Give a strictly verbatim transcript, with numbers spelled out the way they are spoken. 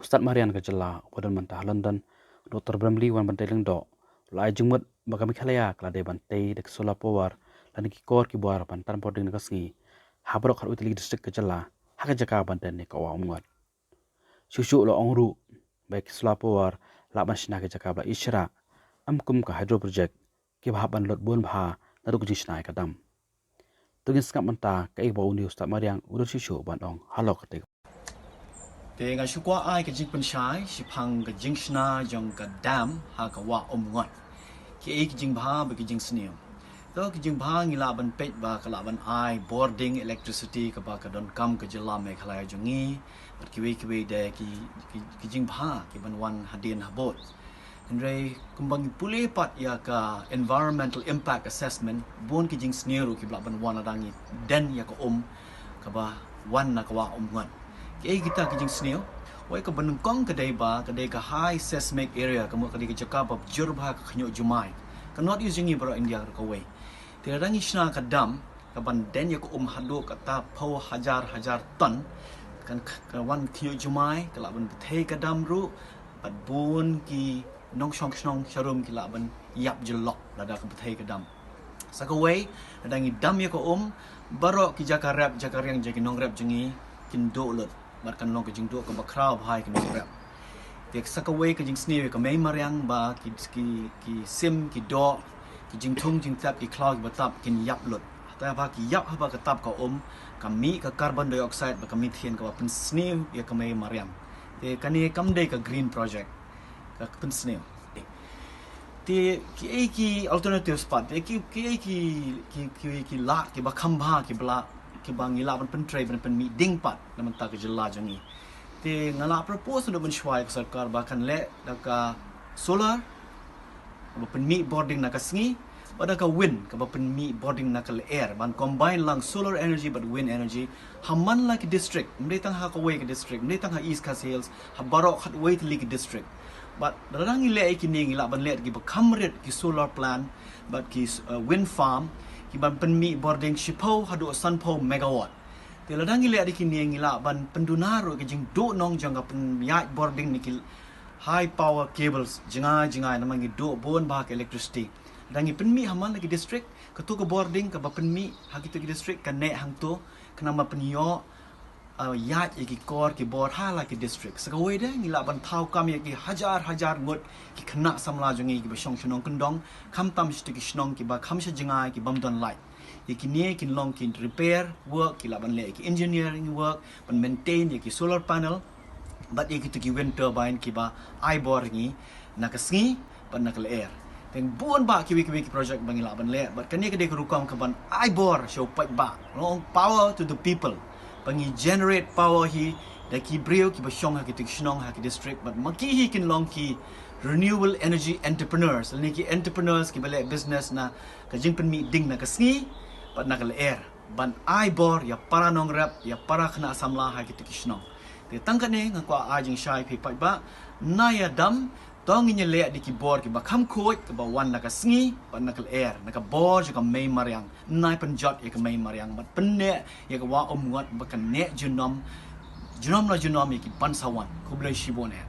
Stad mariang ka jylla uba don mynta ha London, Dr Bramley Wanbantei Lyngdoh, u la ai jingmut ba ka Meghalaya ka la dei ban tei da ki solar power lane ki kor ki bor ban tan bording na ka sngi ha baroh khatwei tylli ki district ka jylla, ha ka jaka ban den ïa ka wah umngot. Shuh shuh u la ong ruh ba ki solar power lah ban shna ki jaka ba la ishrah, ym kum ka hydro project kiba hap ban lut bun bha naduh ka jingshna ïa ka dam. To ngin sngap mynta kaei ba une u stad mariang u don shuh shuh ban ong halor kata. Te nga shu kwah ai ka jingpynshai shaphang ka jingshna jong ka dam ha ka wah umngot. Kiei ki jingbha bad ki jingsniew? To, ki jingbha, ngi lah ban peit ba ka lah ban ai bording electricity kaba ka donkam ka jylla Meghalaya jong ngi, bad kiwei kiwei de ki, ki, ki jingbha ki ban wan hadien habud. Hynrei kumba ngi pule pat ïa ka environmental impact assessment, bun ki jingsniew ruh kiba lah ban wan lada ngi den ïa ka um kaba wan na ka wah umngot. Kiei kita ki jingsniew? Wei, kaba nyngkong ka dei ba ka dei ka high seismic area, ka mut ka dei ka jaka ba jur bha ka khynñiuh jumai. Ka North East jong ngi baroh India ruh kawei. Te lada ngi shna ka dam kaban den ïa ka um haduh kata phew hajar hajar ton, kan, kan wan khynñiuh jumai, ka lah ban bthei ka dam ruh, bad bun ki nongshong shnong sharum ki lah ban ïap jyllop lada ka bthei ka dam. Sa kawei, lada ngi dam ïa ka um, baroh ki jaka rep jaka riang jong ki nongrep jong ngi kin duh lut, bad kan long ka jingduh kaba khraw bha ïa ki nongrep. Te sa kawei ka jingsniew ïa ka mei mariang ba ki, ki, ki sim, ki doh, ki jingthung jingtep, ki khlaw kiba tap kin ïap lut. Te haba ki ïap ha kaba ka tap ka um, ka mih ka carbon dioxide bad ka methane kaba pynsniew ïa ka mei mariang. Te kane kam dei ka green project, ka pynsniew. Te kiei ki alternatives pat, te ki, kiei ki, ki, ki, ki lad kiba kham bha kiba lah, kiba ngi lah ban pyntrei ban pynmih ding pat na bynta ka jylla jong ngi? Te nga lah propose naduh mynshuwa ïa ka sorkar ba kan leh da ka solar kaba pynmih bording na ka sngi, bad da ka wind kaba pynmih bording na ka lyer, ban combine lang solar energy bad wind energy ha man la ki district, ym dei tang ha kawei ka district, ym dei tang ha East Khasi Hills, ha baroh khatwei tylli ki district. Bad lada ngi leh ïa kine, ngi lah ban leh da kiba kham rit ki solar plant bad ki, uh, wind farm, kiban pynmih bording shiphew haduh sanphew megawatt. Te lada ngi leh da kine, ngi lah ban pynduna ruh ka jingduhnong jong ka pynïaid bording na ki high power cables jngai jngai, namar ngi duh bun bha ka electricity. Lada ngi pynmih ha man la ki district, kato ka bording kaba pynmih ha kito ki district ka neh hangto, khnang ba pynïoh, uh, ïaid ïa ki kor ki bor ha la ki district. Sa kawei de, ngi lah ban thaw kam ïa ki hajar hajar ngut ki khynnah samla jong ngi kiba shong shnong kyndong, khamtam sha kito ki shnong kiba kham sha jngai, ki bym don light. Ïa kine kin long ki repair work, ki lah ban leh ïa ki engineering work, ban maintain ïa ki solar panel, bad ïa kito ki wind turbine kiba ai bor ngi na ka sngi bad na ka lyer. Te bun bha kiwei kiwei ki project ba ngi lah ban leh, bad kane ka dei ka rukom kaban ai bor sha u paidbah. Long power to the people. Ba ngi generate power hi da ki briew kiba shong ha kito ki shnong, ha ki district, bad ma ki hi kin long ki renewable energy entrepreneurs, lane ki entrepreneurs kiba leh business na ka jingpynmih ding na ka sngi bad na ka lyer, ban ai bor ïa para nongrep, ïa para khynnah samla ha kito ki shnong. Te tang kane nga kwah ai jingshai phi paidbah, nai ïa dam, to ngin ïa leh da ki bor kiba kham khuid, kaba wan na ka sngi bad na ka lyer, na ka bor jong ka mei mariang. Nai pynjot ïa ka mei mariang bad pynneh ïa ka wah umngot ba kan neh junom, junom la junom ïa ki ban sa wan. Khublei shibun eh.